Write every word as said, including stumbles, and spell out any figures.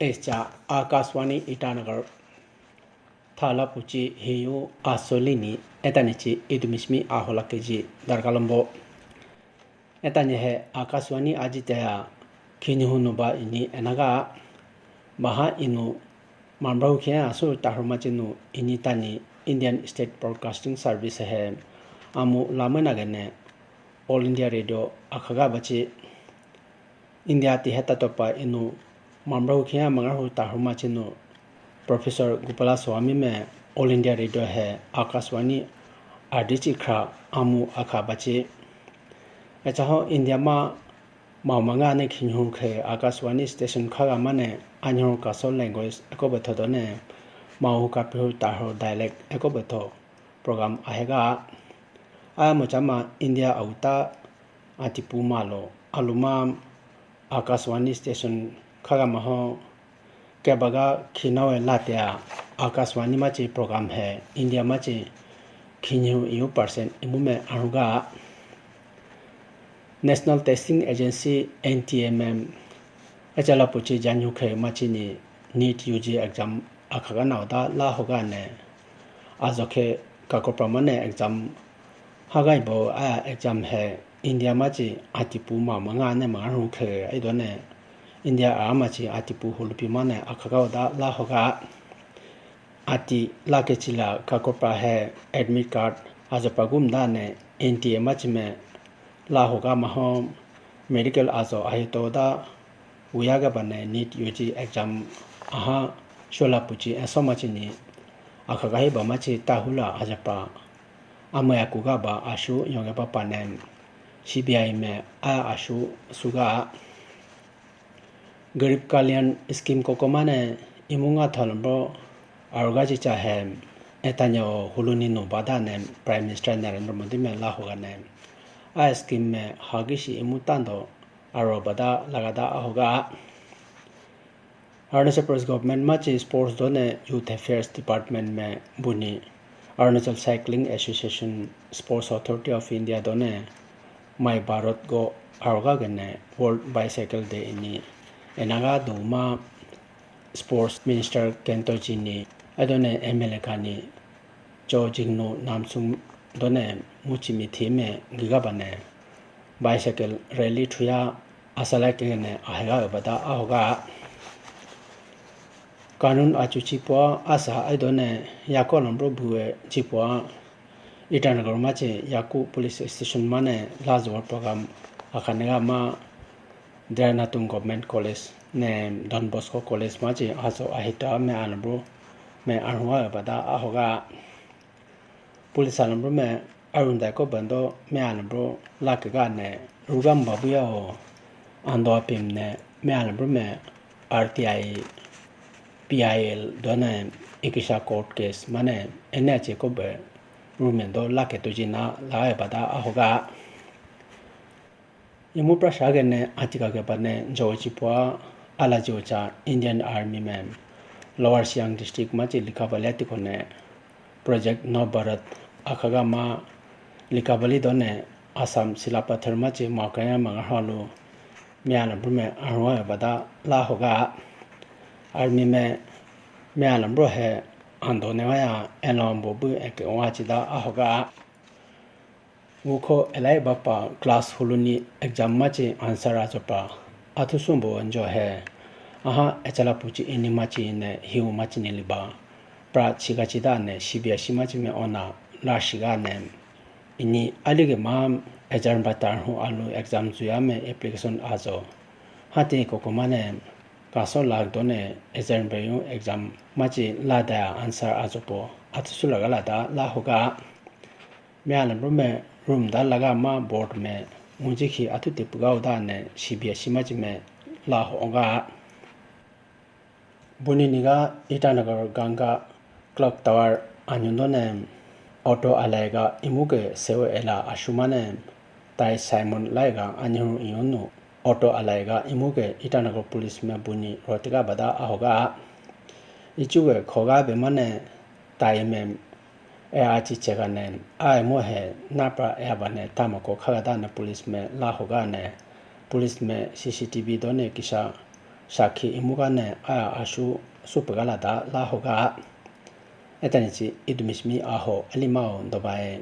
Acha Akashvani Itanagar. Thala puchi hiyu asolini etanichi idumishmi ahola keji darkalombo. Etani he Akashvani ajitaya khinihu nuba ini enaga baha inu mambrau khia asu tahruma chinu ini tani Indian State Broadcasting Service he amu lamena gene All India Radio akhaga bachi. India ti heta topa inu mambrau khia mangarhu tahruma chinu Professor Gopala Swami me All India Radio he Akashvani ardichi khra amu akha bachi. Acha ho India ma mau manga ne khinyu khe Akashvani station khaga mane anyu kaso language eko betho done mau kapihu taho dialect eko betho program ahega. Aya muchama India auta atipu malo aluma Akashvani station khaga maho kebaga khinawe latea Akashvani machi program he India machi khinyu iyu percent imume aruga. National Testing Agency, N T A, mem achala puchi janyu khe machini NEET U G exam akhaga naoda la hoga ne ajo khe kakopra mane exam hagai bo a exam he India machi atipu ma manga ne mangarhu khe aido ne India a machi atipu hulupi mane akhaga oda la hoga. Ati lake chila kakopra he admit card ajo pagum da ne N T A machi me la hoga maho medical ajo ahito da uyaga bane NEET U G exam aha shola puchi eso machini akhaga hi ba machi tahula ajapa amaya kuga ba ashu yonge ba panem C B I me a ashu suga. Garib Kalyan scheme koko mane imunga thalambro aruga ji chahe etanyo huluni no bada ne Prime Minister Narendra Modi me la hoga ne a scheme me hagishi imu tando aro bada lagada ahoga. Arunachal Pradesh government machi sports done youth affairs department me buni Arunachal Cycling Association, Sports Authority of India done My Bharat go aroga gene World Bicycle Day ini enaga duma sports minister kentoji ni adone M L A kani cho jingnu namsum done muchimi theme giga bane bicycle rally thuya asala kene ahega bada ahoga. Kanun achu chipua asa aidone yako lombro bue chipua Itanagar machi yaku police station mane last war program akhanega ma Dera Natung Government College ne Don Bosco College machi aso ahita me alambro me arhuwa bada ahoga. Police alambro me arundai ko bando me alambro lakega ne rugam babuya o ando apim ne me alambro me R T I, P I L done ikisha court case mane ene ache ko be rumen do lake tujina lae bada ahoga. Imu prasha gene atika ke bane jo chipua ala jo cha Indian Army me Lower Siang district machi likha bali atiko ne Project Nav Bharat akhaga ma likha bali done Assam Silapathar machi maukaya mangahalu me alambro me arhuwa bada la hoga. Army me me alambro he ando ne waya elombo bu eke wa chida ahoga. Wukho elai bapa class huluni exam machi answer ajopa athu sumbo njo he. Aha echala puchi ini machi ne hiu machi ni liba pra chiga chida ne C B S E machi me ona la shiga ne ini alige ma exam batar hu alu exam zuya me application ajo. Hati kokoma ne kaso lak done exam bayu exam machi la da answer ajopo athu sulaga la da la hoga. Me alambro me room da laga ma board me unji khi athu tipuga uda ne C B S E machi me la hoga. Buni niga Itanagar Ganga Clock Tower anyundo ne auto alaiga imuke sewa ela ashuma ne tai Simon laiga anyihu iyonu auto alaiga imuke Itanagar police me buni rotiga bada ahoga. Ichuge khoga be mane tai me e achi chega ne ai mo he napra e abane tamako khaga da ne police me la hoga ne police me C C T V done kisa Sakhi imu gane aya asu supegala da lahoga. Etani chi idumi simi aho alima o dobaye